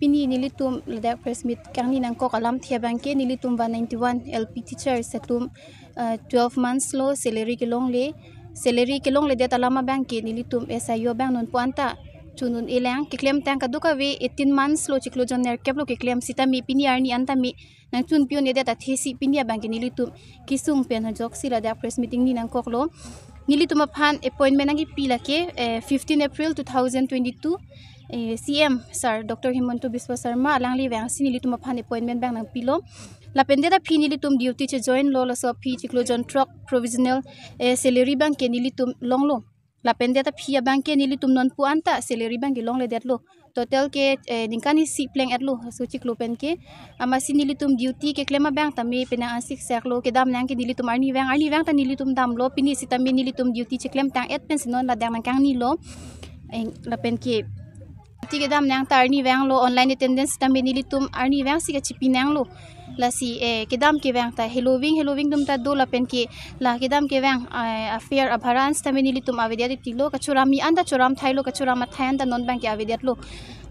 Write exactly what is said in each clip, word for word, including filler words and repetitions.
Pini nelitum ladak press meet kangni nangkok alamthe abangke nelitum one ninety-one L P teachers atum, uh, twelve months lo salary kelongle. Salary kelongledet alam abangke nelitum S I U abang nonpu anta chun un-elang, keklemtang kadokave eighteen months lo, chiklo jon nerkep lo keklem sitame pini arni antame nangchunpi un-edet athesi pini abangke nelitum kesung pen ajoksi ladak press meet ni nangkoklo. Nelitum aphan appointment nangkipi lake, eh, fifteen April two thousand twenty-two, eh, C M sir Doctor Himanta Biswa Sarma alangli vangsi nelitum aphan appointment abang nangpilo. Lapen det aphi nelitum duty chejoin lo, laso aphi chiklo jon throk provisional, eh, salary abangke nelitum longlo. Lapen det aphi abangke nelitum nonpu anta salary abangke longledetlo. Total ke, eh, ningkan isi pleng-etlo, so chiklo pen ke. Amatsi nelitum duty keklem abang tame penang ansikseklo, kedam nangke nelitum arnivang, arnivang ta nelitum damlo, pini sitame nelitum duty cheklemtang-et pensi non ladak nangkangnilo. Eh, lapen ke duty kedam nang ta arnivanglo, online attendance tame nelitum arnivangsi kachipi nanglo. Lasi, eh, kedam kevang ta heloving, heloving atum ta do, lapen ke la kedam kevang, eh, afare abharan sitame nelitum avedetlo, kachorami anta choram thailo, kachoram athai anta non abangke avedetlo.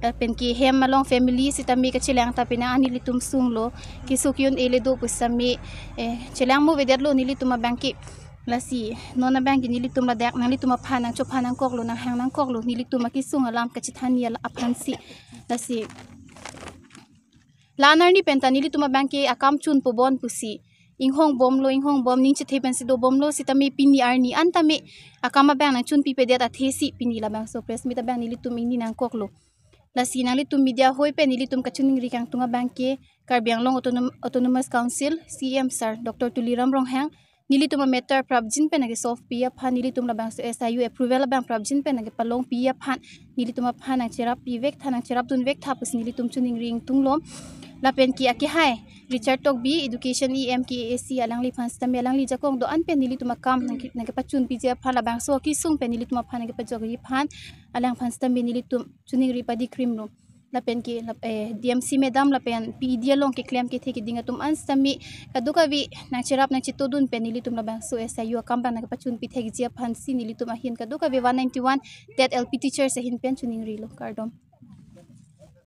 Lapen ke hem along family sitame kachelang ta penang an nelitum sunglo, keso ke-un-ele do pusitame, eh, chelang mo avedetlo nelitum abangke. Lasi non abangke nelitum ladak nanglitum aphan nangchophan nangkoklo, nanghang nangkoklo, nelitum akesung alam kachethanji aphansi. Lasi la-an arni pen ta nelitum abangke akam chunpo bon pusi inghongbomlo, inghongbom, ning chethe pensi dobomlo, sitame pini arni antame akam abang nangchunpipedet athesi pini labangso press meet abang nelitum ingni nangkoklo. Lasi nanglitum media hoi pen nelitum kachiningri kangtung abangke Karbi Anglong Autonom-, Autonomous Council C M sir Doctor Tuliram Ronghang nelitum amatter prapjin pen nangkesolve pi aphan, nelitum labangso S I U approval abang prapjin pen nangkepalongpi aphan, nelitum aphan nangcherappi vektha, nangcherapdun vektha pusi nelitum chiningri ingtunglo. Lapen ke akehai Richard Tokbi, Education E M K A A C, alangliphan sitame alangli jakong do-an pen nelitum akam nangke-, nangkepachunpiji aphan, labangso akesung pen nelitum aphan nangkepajokji aphan, alangphan sitame nelitum chiningri padikrimlo. Lapen ke lap-, eh, D M C madam lapen P E D along keklem kethe keding atum an sitame kadokave nangcherap nangchetodun pen nelitum labangso S I U akam abang nangkepachunpi thekji aphansi nelitum ahin kadokave one ninety-one TET L P teachers ahin pen chiningrilo. Kardom.